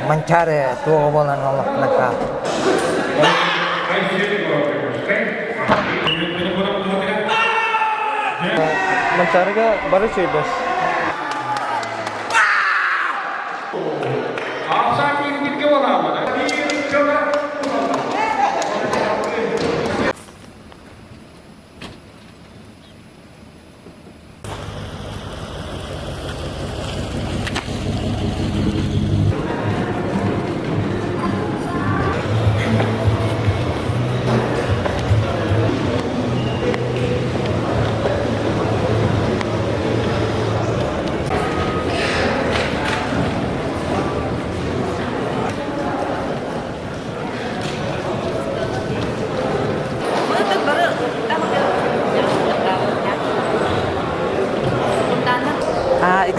Манчаары туоҕа буолан олохтонока. Манчаарыга бары үчүгэйдэр.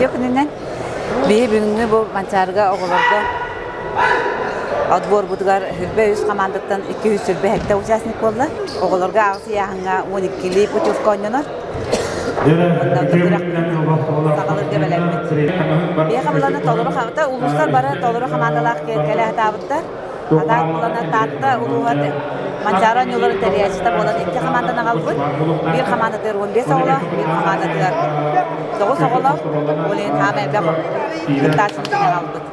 Үтүө күнүнэн биһи бүгүҥҥү бу Манчаарыга оҕолорго отборбутугар Хүрбэ үс хамаандаттан 227 участник буолла. Оҕолорго аҕыс ыйааһыҥҥа 12-лии путевка оонньонор. Саҕалыырга бэлэммит. Биһиэхэ буланы толору улуустар бары толору хамаандалаах кэлэ сатаабыттар. Атаак булана Таатта улууһа Манчаары оонньууларын тэрийээччитэ буолан икки хамаанданы аҕалбыт. Биир хамаандатыгар 15 оҕолоох, биир хамаандатыгар 9 оҕолоох. Ол иһин хаама элбэх кыттааччыны аҕалбыт.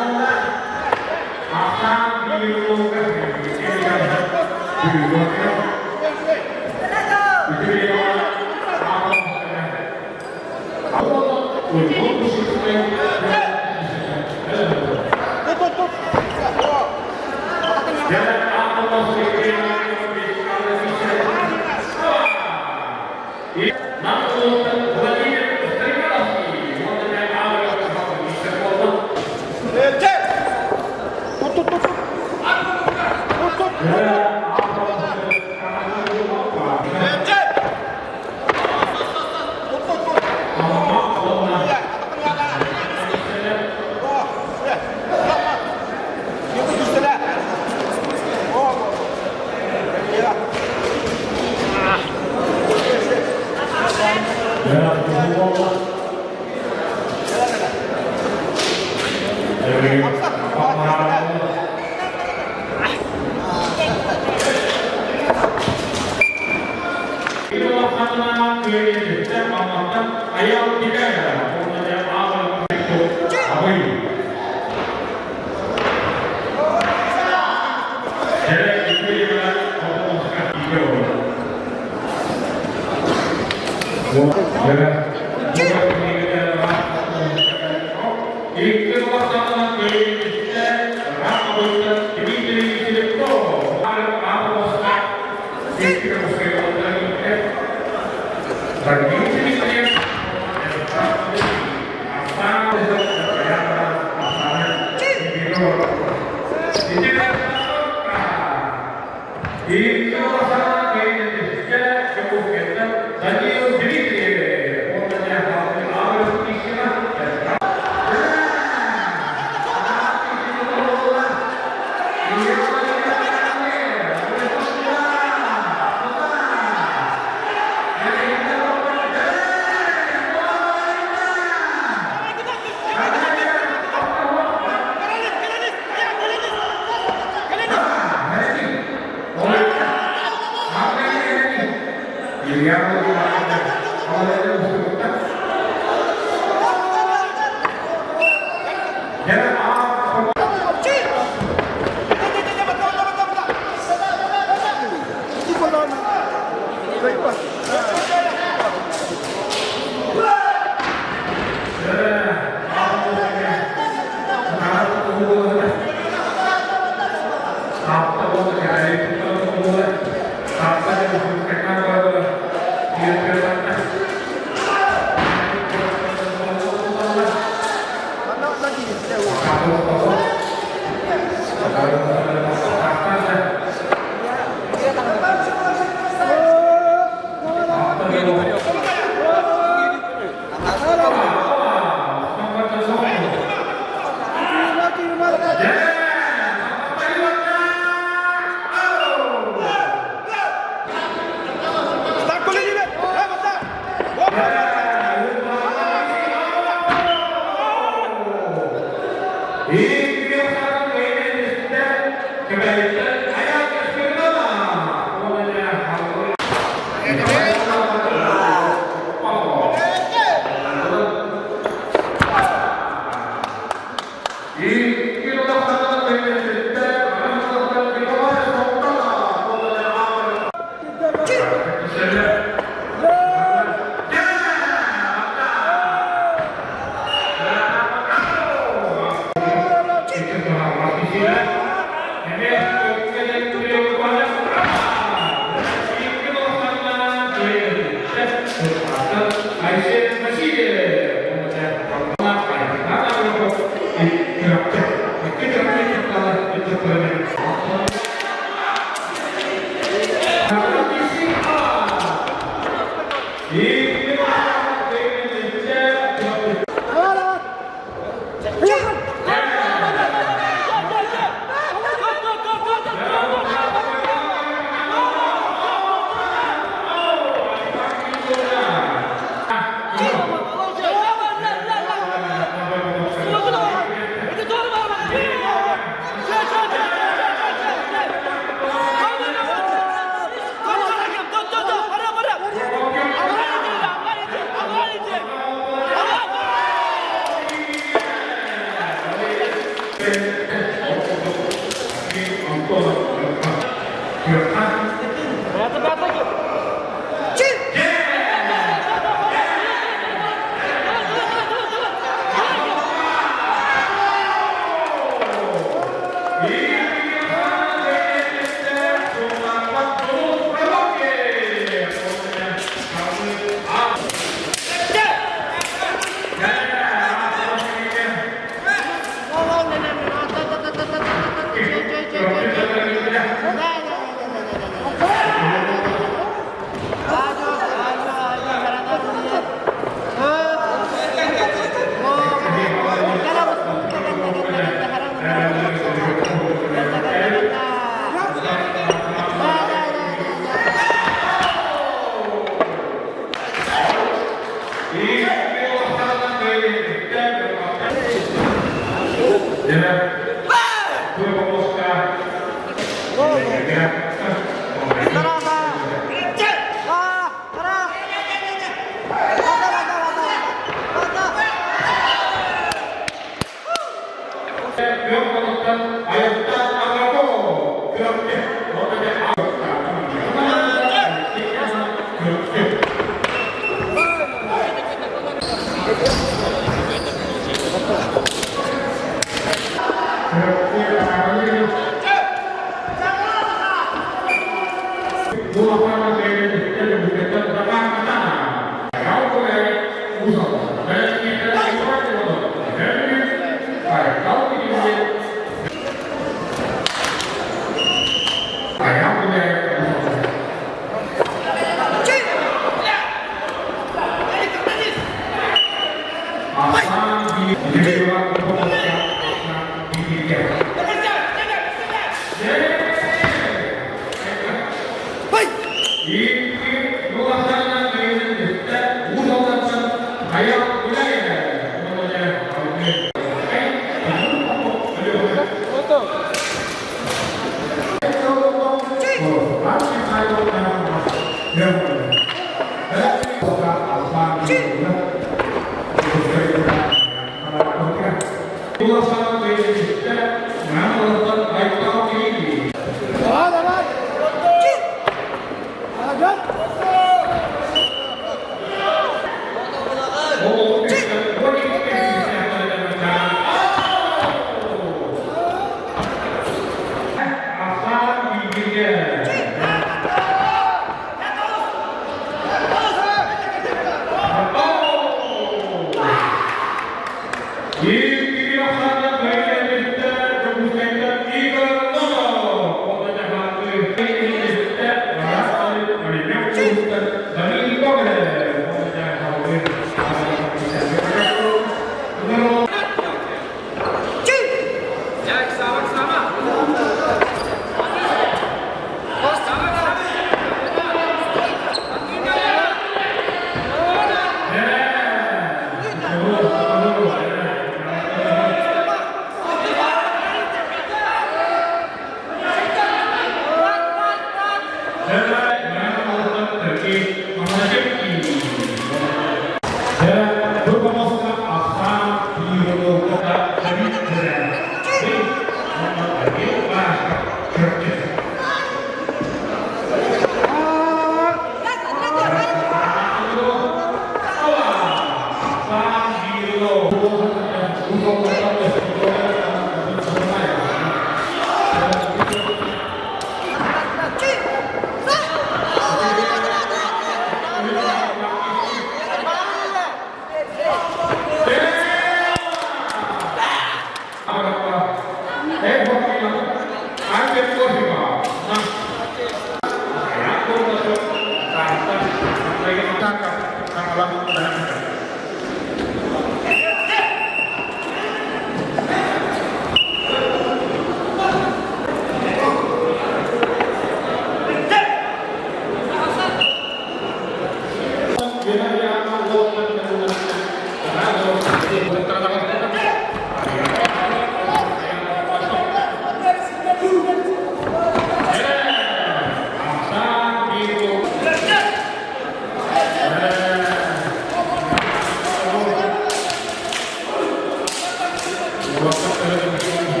Thank you.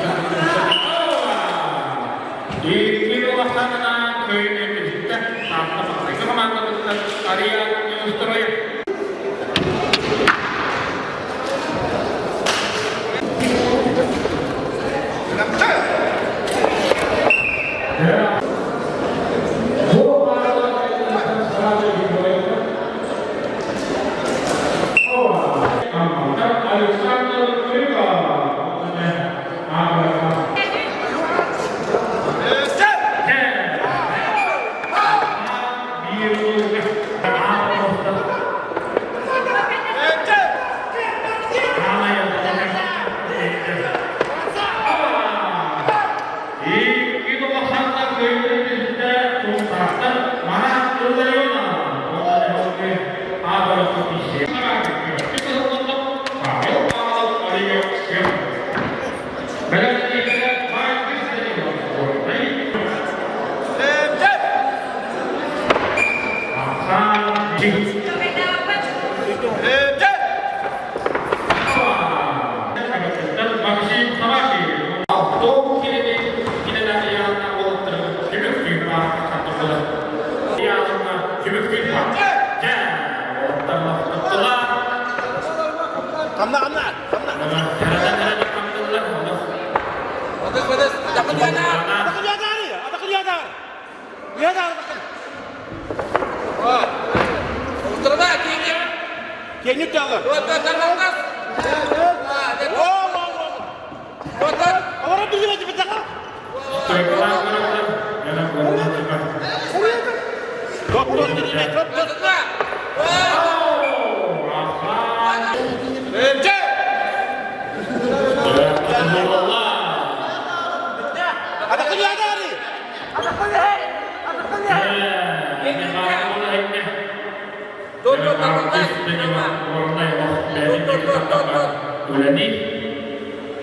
Үлэни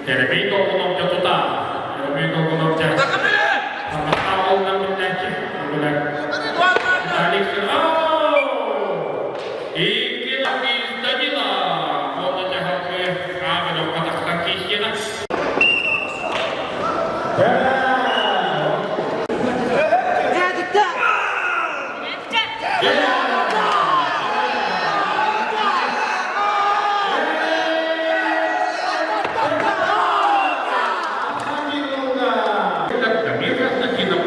Кэрэбэй долгуномча тута, Кэрэбэй долгуномча Дамир Константинов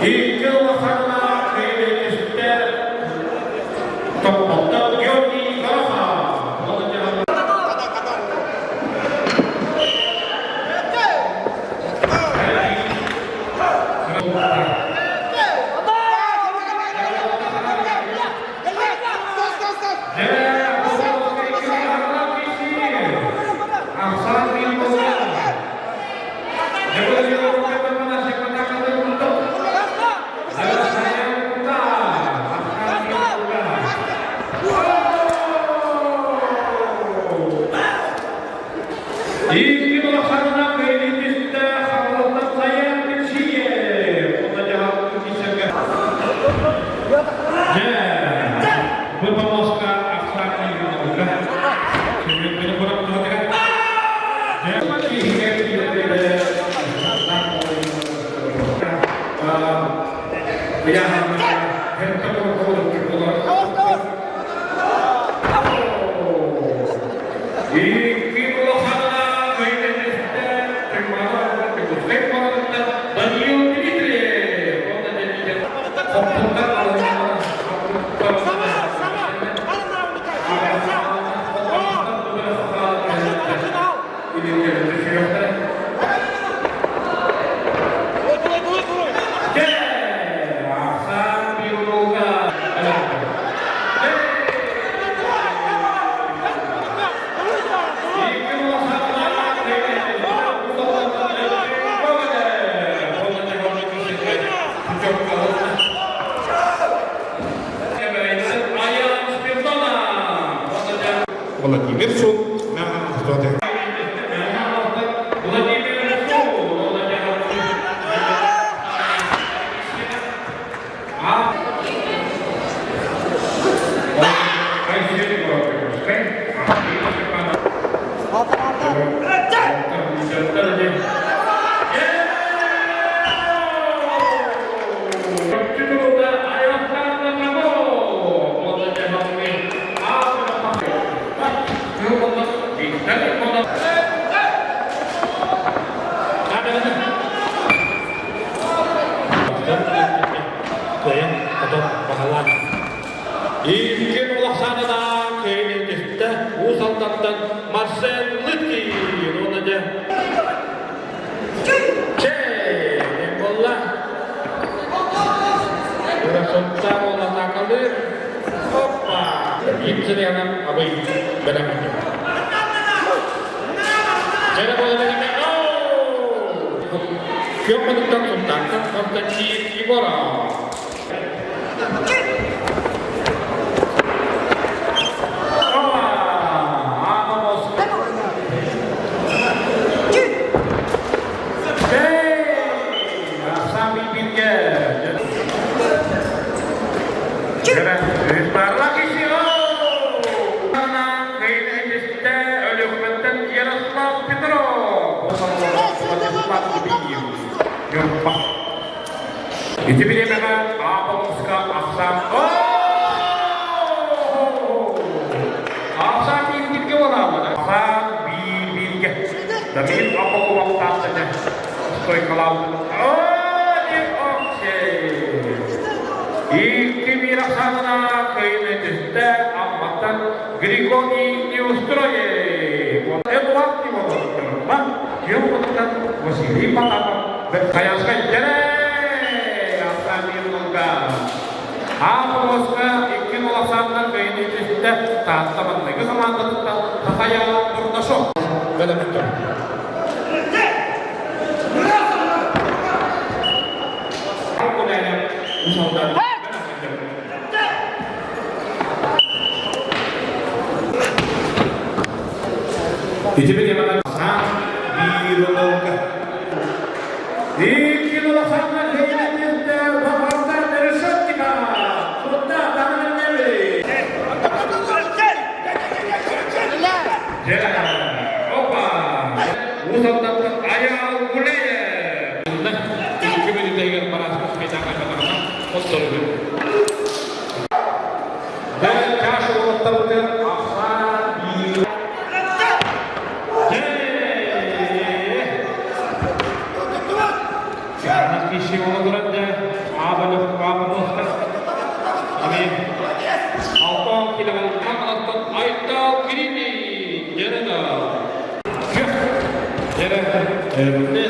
Икки улаханнаах киһиликтэр Томпоттон Георгий Горохов. Икки улаханна кыайыытыттэ Хаҥалаттан Сайаан Кичиев уонна дьаһалта Кичергэ. Дьэ, бу помоска Ахсаан Ивановга Семен Винокуров туһатыгар. Дьэ, киһигэр киирдэ Икки улаханнаах кыайыытыттэ Даниил Дмитриев уонна Владимир Сун Владимир Кыайан хотон баһылаан Икки улахсаанынан кыайын Уус Алдантан Марсен Лыткин уонна дьэ Чэй буолла Красота буолла атаакалыыр Оппа Ипсилианан абый бэлэм Дьэрэ буола бэлэм Күөх мутуктан Сунтаартан Константин Егоров. Ярослав Петров! Ити бириэмэҕэ Аапа ахсаан Ахсаан биир бииргэ буолаабыт. Ахсаан биир бииргэ. Дамир Аполловтаах этэ. Стойкалаабыт. Икки биир ахсаанына кыайыыны түстэ Амматтан Григорий Неустроев. Эдуард Иванов Күөх Василий Потапов Хайаскай Дэрэй Автомобилга Аапоска икки улахсааннар кыайыны түстэ Таатта маҥнайгы хамаандатыттан Хахая Бурнашов бэлэмниттэр. Ити бириэмэҕэ биир олоҕо Икки улахаҥҥа кэйиэлэтиэхтэ Баҕардар Решетника Кутта Таҥнары Опа! Уус Алдантан Айаал Гуляев! Икки мүнүүтэ бараска хайдаҕа хотторбут. Дэ чаш уолаттарбытыгар ахсаан биир. Киши олорон дэ аабалых аабалых ами алтан килограмм аттан айтал кирини дерена Дерена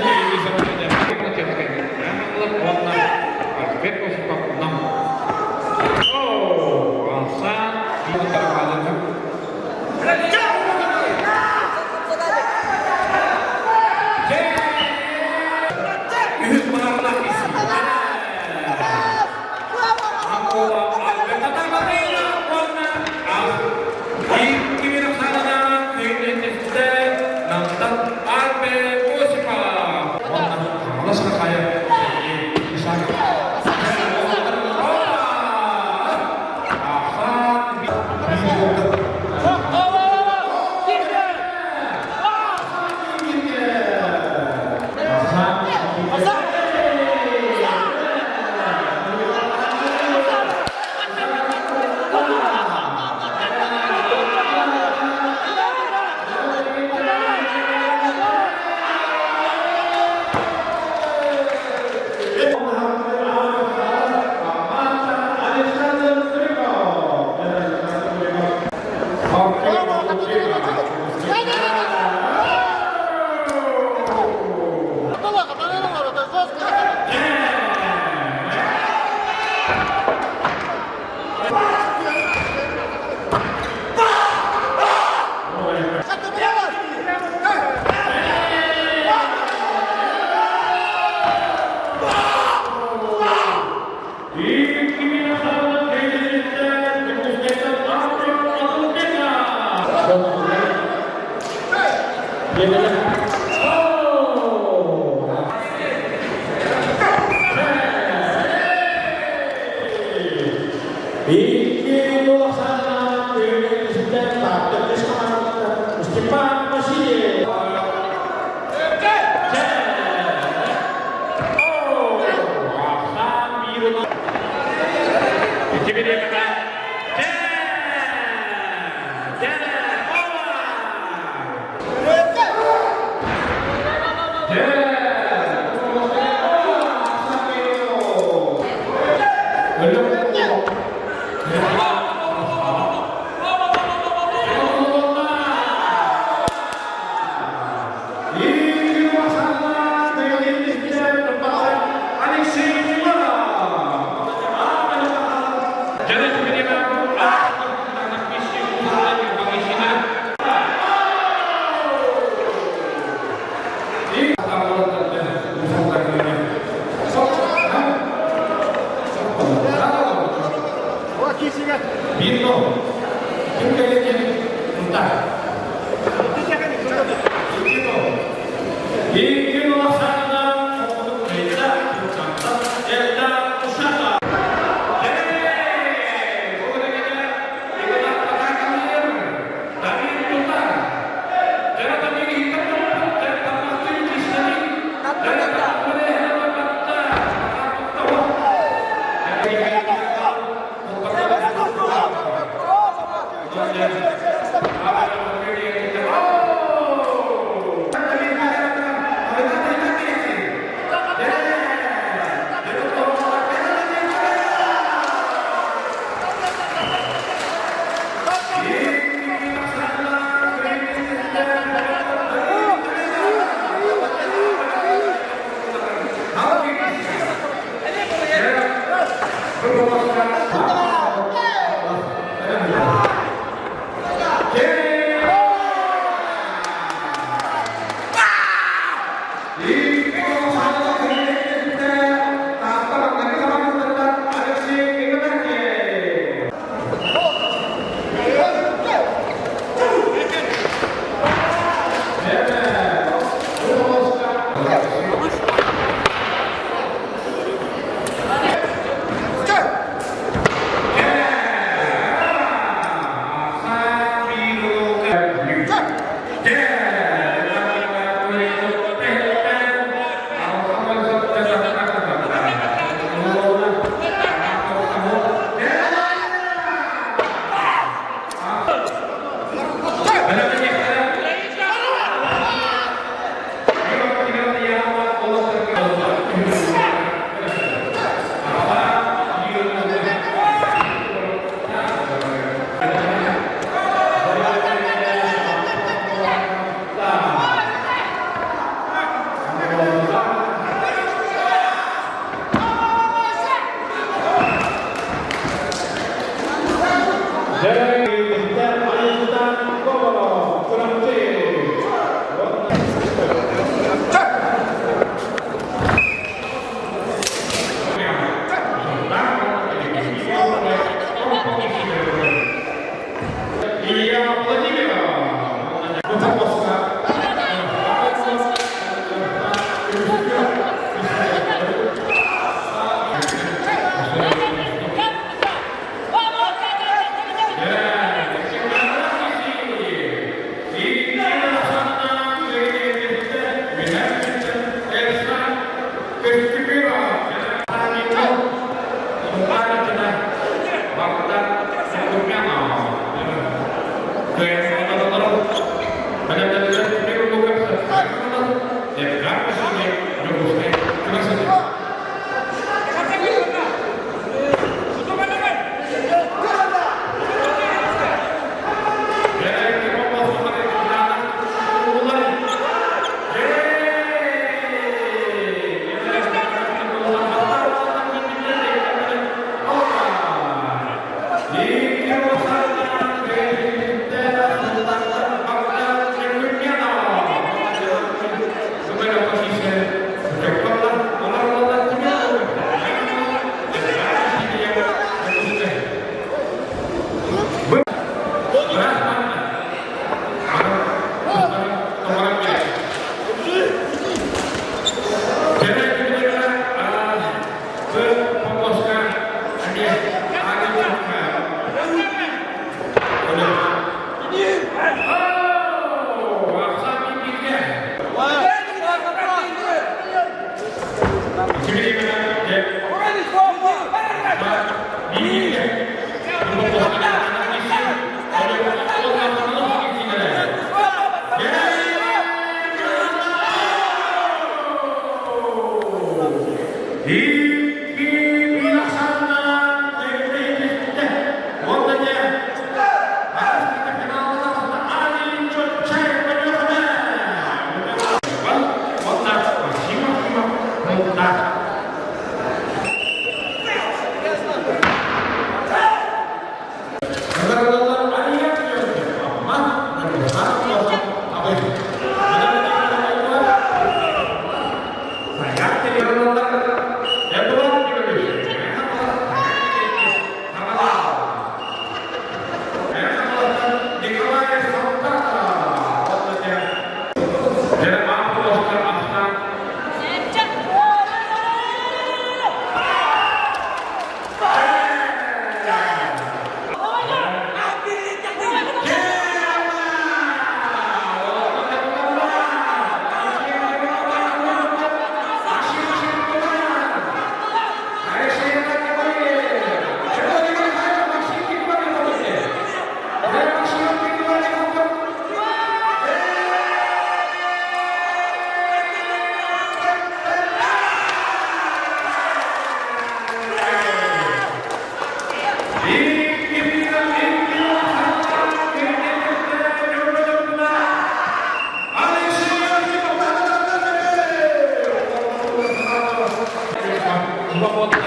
Оннука буолла.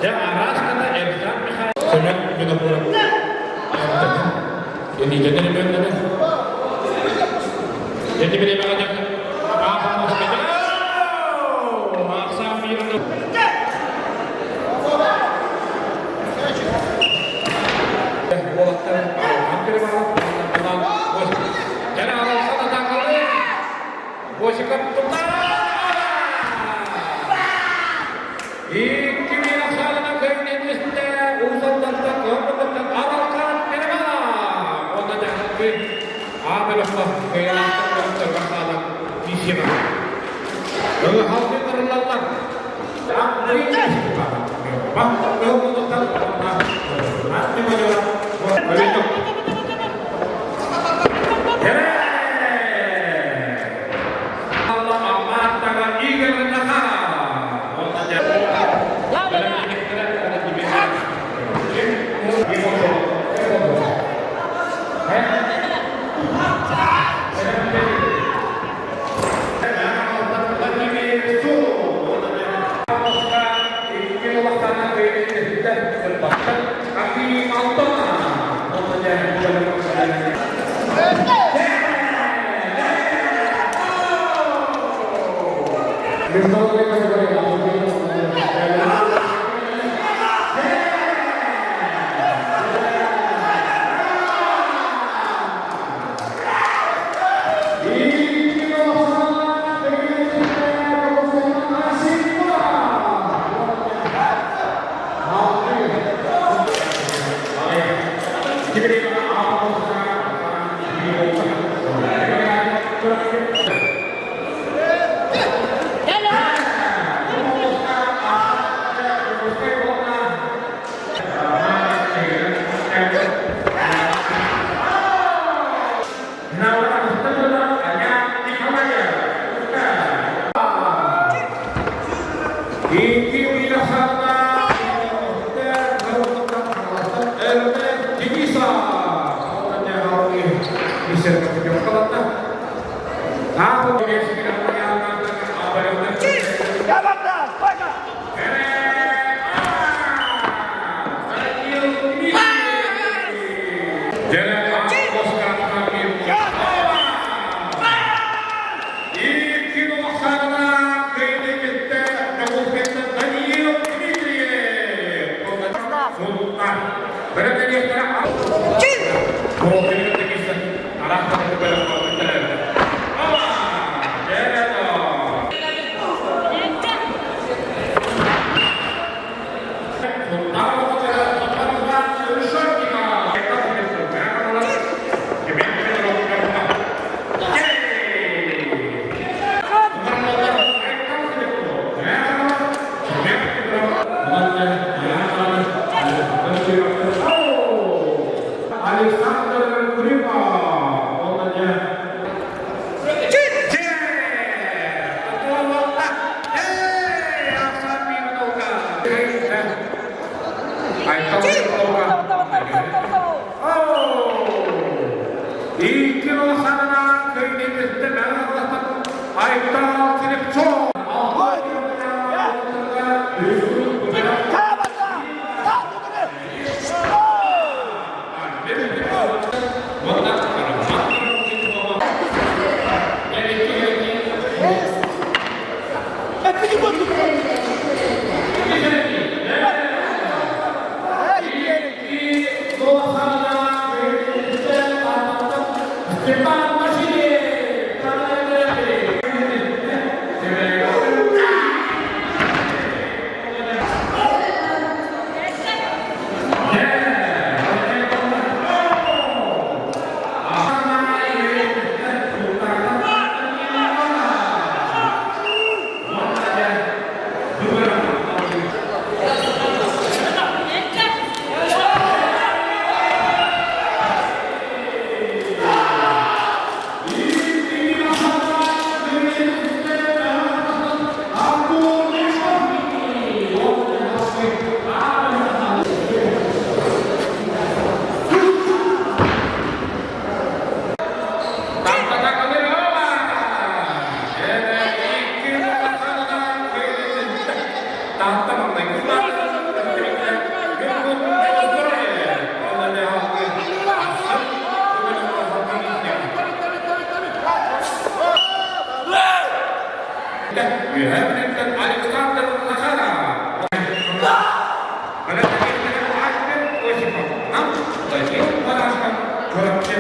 Дьэ, араас гына Эрхан Михайлович Семен Винокуров Иннитэтин үмүөннэнэ. Эти бириэмэҕэ дьэ Ахсаан биир уолаттар Үөһээ Бүлүүттэн Александр Захаров. Альберт Осипов, Нам Владимир Барашков, Чурапчы.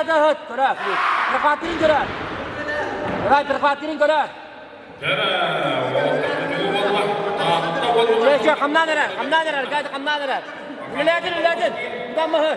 да да көрө. Прохватырын көрө. Давай прохватырын көрө. Чэ, хамнаан эрэр, хамнаан эрэр, гайда хамнаан эрэр. Үлэлээтин, үлэлээтин. Даммаһы.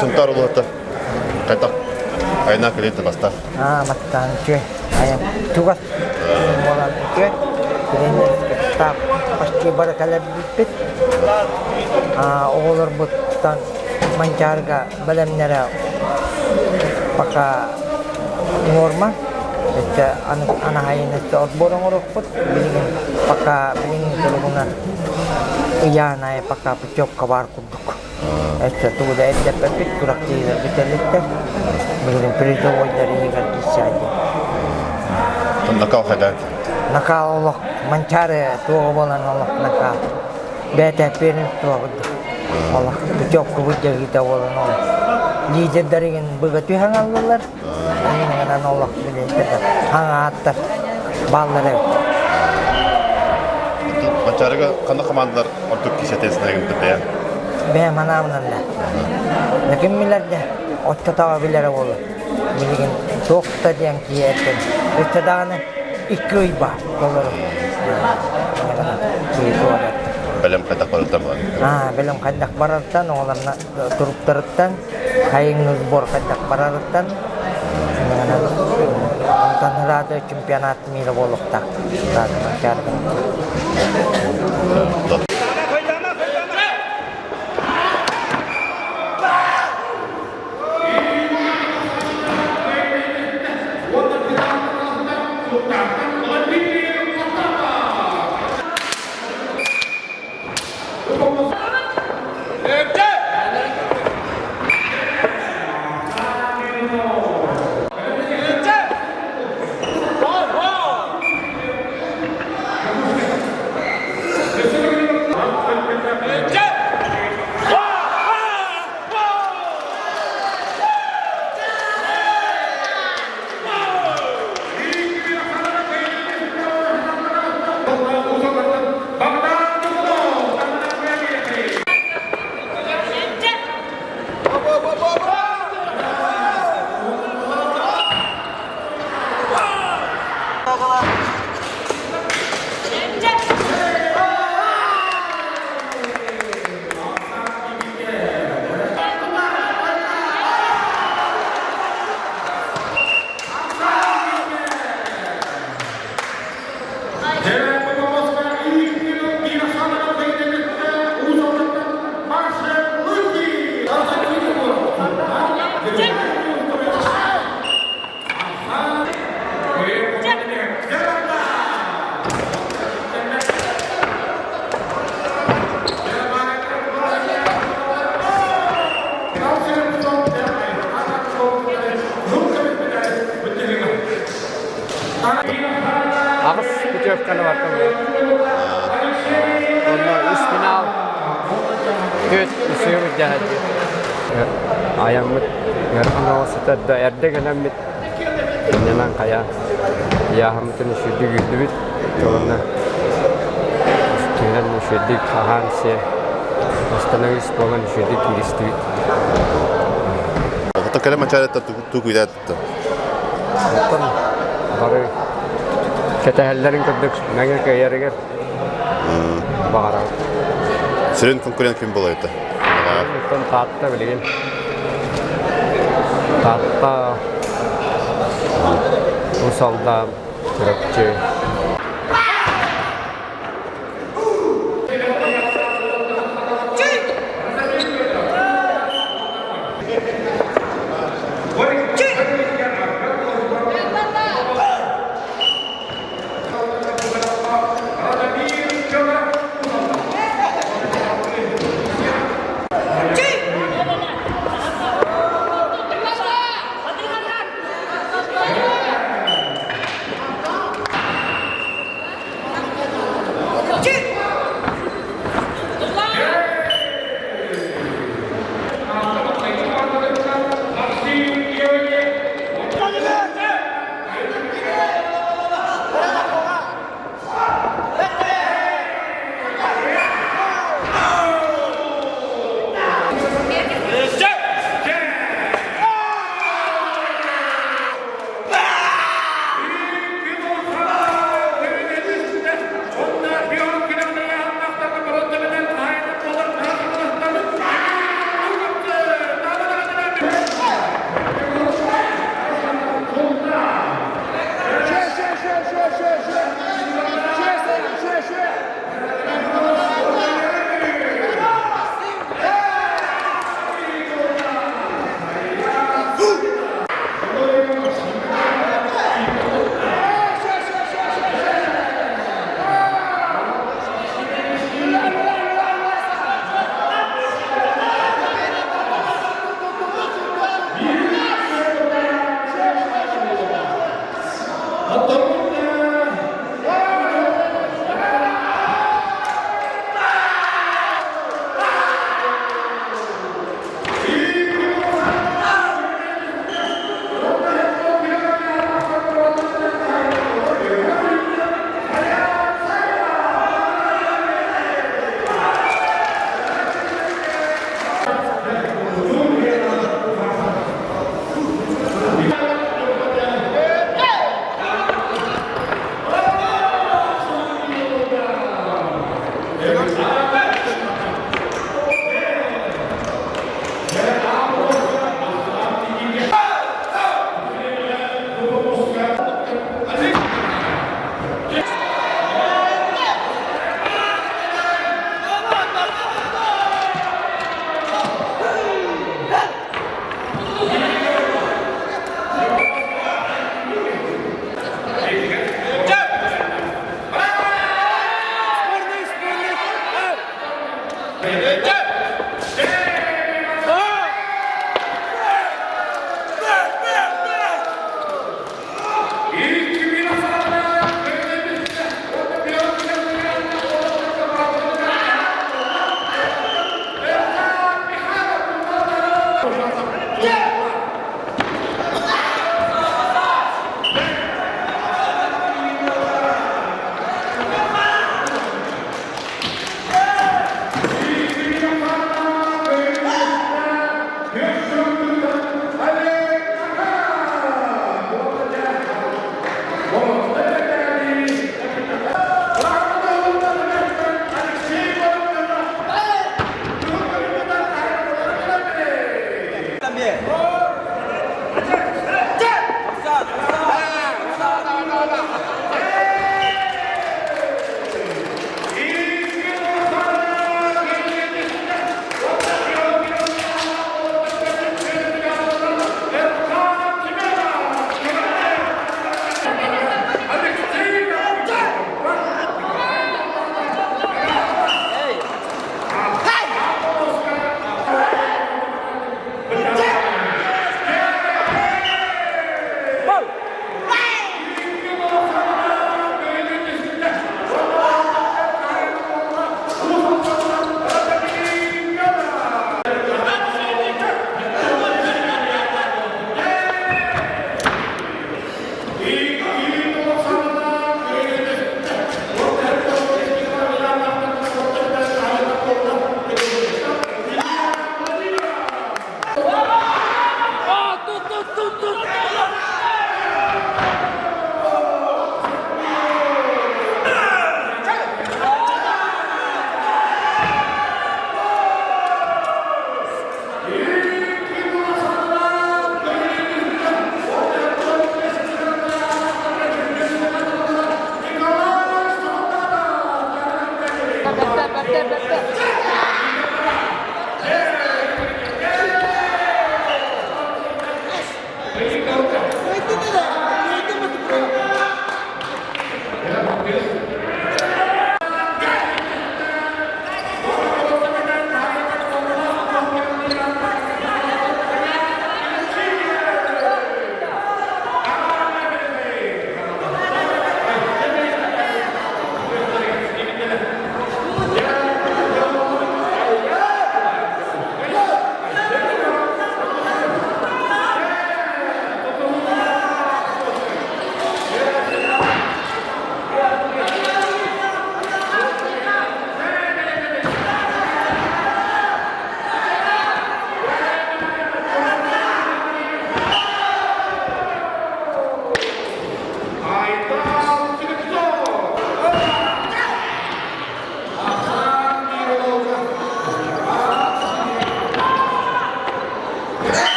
Сунтаар улууһа хайдах айна кэлиитэ бастаах? Аа, бастаан үчүгэй. Айан чугас буолан үчүгэй. Тренерскэй почти бары кэлэрбиппит. Оҕолорбуттан Манчаарыга бэлэмнэрэ пока норма. Өссө анаһайын өссө отбор оҥоруохпут. Билигин пока билиҥҥи туругунан ыйаан аайы пока путевка баар курдук. Өссө тугу да эрдэппэппит, күрэхтэһиилэр бүтэллиттэр. Билигин призовойдар иһигэр киирсээти. Накал хайда? Накал олох Манчаары туоҕа буолан олох накал. Бэйэтэ первенство курдук. Олох путевкабыт дьайыыта буолан олох. Лидердэригин быга түһэн аллылар. Иннинэн олох билинтэ хаҥааттар бааллар эбит. Манчаарыга ханна командалар ордук кисэтин санайгын бэйэ? Бэйэ манаамынан да. Ким билэр да, отто таба билэрэ буолуо. Билигин туох да диэн киһи эттэн. Өссө даҕаны икки ый баар толору. Киһи туораттар. Бэлэм хайдах барыттан бар. Аа, бэлэм хайдах барартан, оҕолорна туруктарыттан, хайыҥҥы сбор хайдах барарыттан, онтон ыраата чемпионат мира буолуохтаах. Аҕыс путевканы бартылар. Онно үс финал, түөрт үсүһү үрдэһэрди. Айаммыт ыарахан оҕо да эрдэ кэлэммит иннэнэн хайа ыйааһыммытын үчүгдүк үүрдүбүт. Уонна түһэн үчүгдүк хаһаан сиэн остановись буолан үчүгдүк кииристибит. Ото кэлэ мачаарыттан тугу күүтээттэ? Оттон бары кэтэһэллэрин курдук мэҥэ кыайарыгар баҕарабыт. Сүрүн конкурент ким буолар это? Оттон Таатта билигин. Таатта Усалда Чурапчы.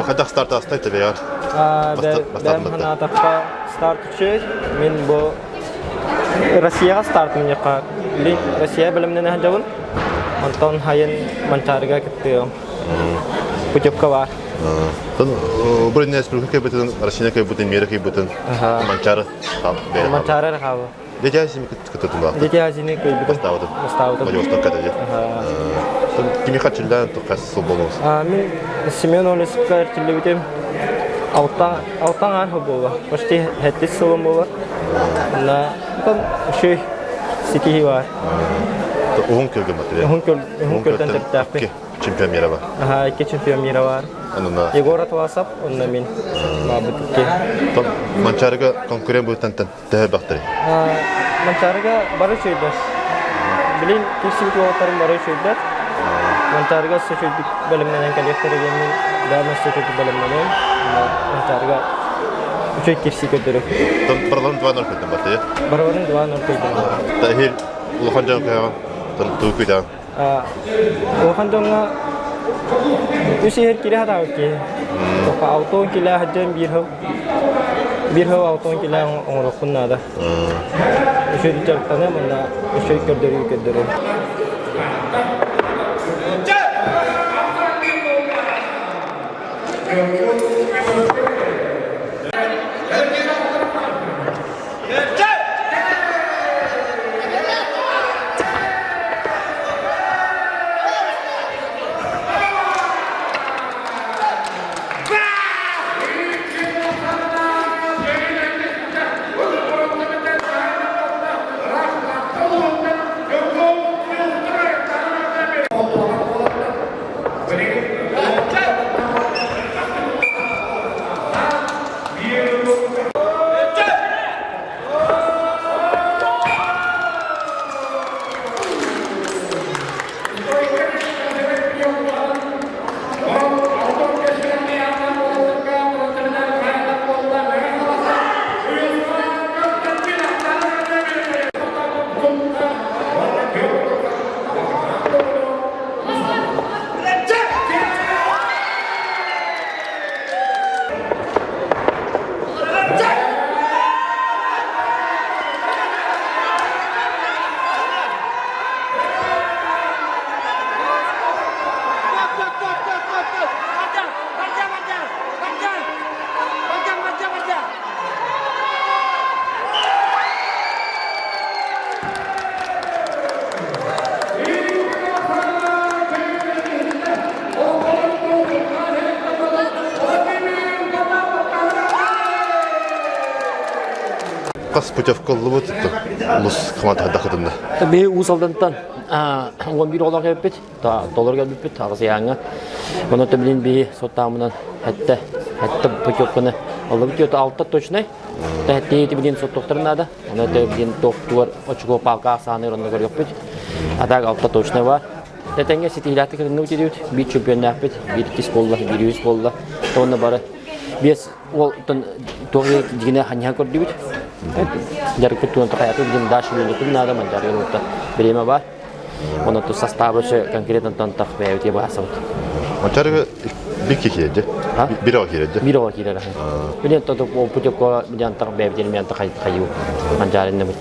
Хайдах старт астай тебеяр? Бэм ханаатахха старт үчүгэй. Мин бу Россияҕа стартым диэххэ. Россия бэлэмнэнэ сылдьабын. Онтон хайын Манчаарыга кыттыам. Путевка бар. Бу республика кыйбытын, Россия кыйбытын, мира кыйбытын, Манчаары Манчаары хаабы. Дети Азии кыттытын Дети Азии кыйбытын. Бастаабытын. Бастаабытын. Владивостокка да. Кими хачылдан тоқас сыл болуңуз? Мин Семен Олесовка эрчиллибитим. Алтан ар буола. Почти хэттис сылым буолар. На үчүгэй ситиһии бар. Уһун көлгө матырия. Уһун көл уһун көлтөн төрүттээхпин. Чемпион мира бар. Аха, икки чемпион мира бар. Онна Егор Атласов, онна мин. Баабыт икки. Манчарыга конкурент быһыттан төһө бахтары? Манчарыга бары үчүгэйдэр. Билин кирсибит уолаттарым бары үчүгэйдэр. Манчаарыга өссө үчүгүйдүк бэлэмнэнэн кэлиэхтэрэ диэммин, бэйэм өссө үчүгүйдүк бэлэмнэниэм. Манчаарыга үчүгэй кирсии көрдөрүм. Барыларын 2-0 көтөн баттайа. Барыларын 2-0 көйдüm. Эһиил улахан дьон кыһаҕын, тугу күүтэҕин? Улахан дьоҥҥо үс иһэр киирэ сатаабыт киһи. Тоха 60 килэ сылдьан биир сыл биир сыл 60 килэ оҥоруохпун наада. Үчүгэй дьарыктаныам уонна үчүгэй көрдөрүү көрдөрүөм. Хас путевка ыллыбыт улус хамаата дакытында. Биһи Уус Алдантан 11 оҕолоох кэлбиппит, толору кэлбиппит аҕысыйааҥҥа. Онон билин биһи соттаамынан хэтте хэтте путевканы ыллыбыт алта точнай. Тэһэттиһи билин соттуохтарын наада. Онон билин туохтугар очко палка ахсааныгар онно көрүөхпүт. А так алта точно бар. Тэтэҥҥэ ситиһиилээхтик кытынныбыт диэбит. Биир чемпионнаахпыт, биир иккис буолла, биир үһүс буолла. Онно бары биэс уолтан туох дьигинэ ханньаһа көрдүбүт. Дьарыкпыт туон тахаятын дин дальше үлэлэтин наада манчаарыгын уотта бириэмэ бар. Онон тус састааба өссө конкретно тантах бэйэбит баасабыт. Манчаарыга бир киирдэ. Бир оҕо киирдэ. Бир оҕо киирэр. Билен тото путевка дьантах бэйэбит мен тахайы манчаарынныбыт.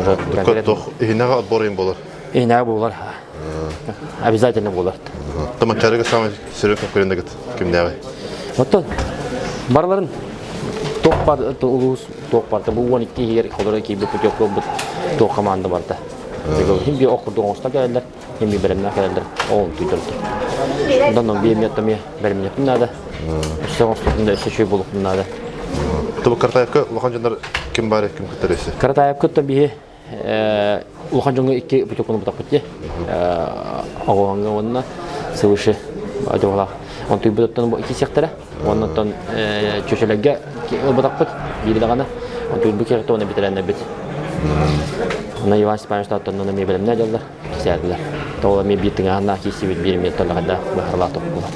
Уже Тох иһинэҕэ отбор болар. Иһинэҕэ буолар. Обязательно буолар. Манчаарыга самый сүрүн конкуренныгыт кимнээҕий? Оттон барыларын туох бар улуус туох барда бу 12 иһигэр холоро киирбит путевка ылбыт туох команда барда. Хим би ох курдук оҥостон кэлэллэр, хим би бэлэмнээх кэлэллэр, ол түйдөрдө. Онтон би эмиэ эмиэ бэлэмниэхпин наада. Өссө оҥостохпун да өссө үчүгэй буолуохпун наада. Тобу Каратаевка улахан дьоннор ким баар ким кыттар өссө? Каратаевка биһи улахан дьоҥҥо икки путевканы бутаппыт дии. Оҕоҥҥо уонна свыше одьуолаах. Онтуйбут оттон бу икки сиэхтэрэ. Оннуттан чөчөлөргө ылбатахпыт биир даҕаны. Онтуйбут киэхтэ уонна бүтэрэннэрбит. Онно Иван Степанович оттон эмиэ бэлэмнээ дьаллар, кисээтилэр. Тоҕо эмиэ биир тыҥааһыннаах киирсибит биир эмиэ толлоҕайдаах быһаарылаах тохтуулар.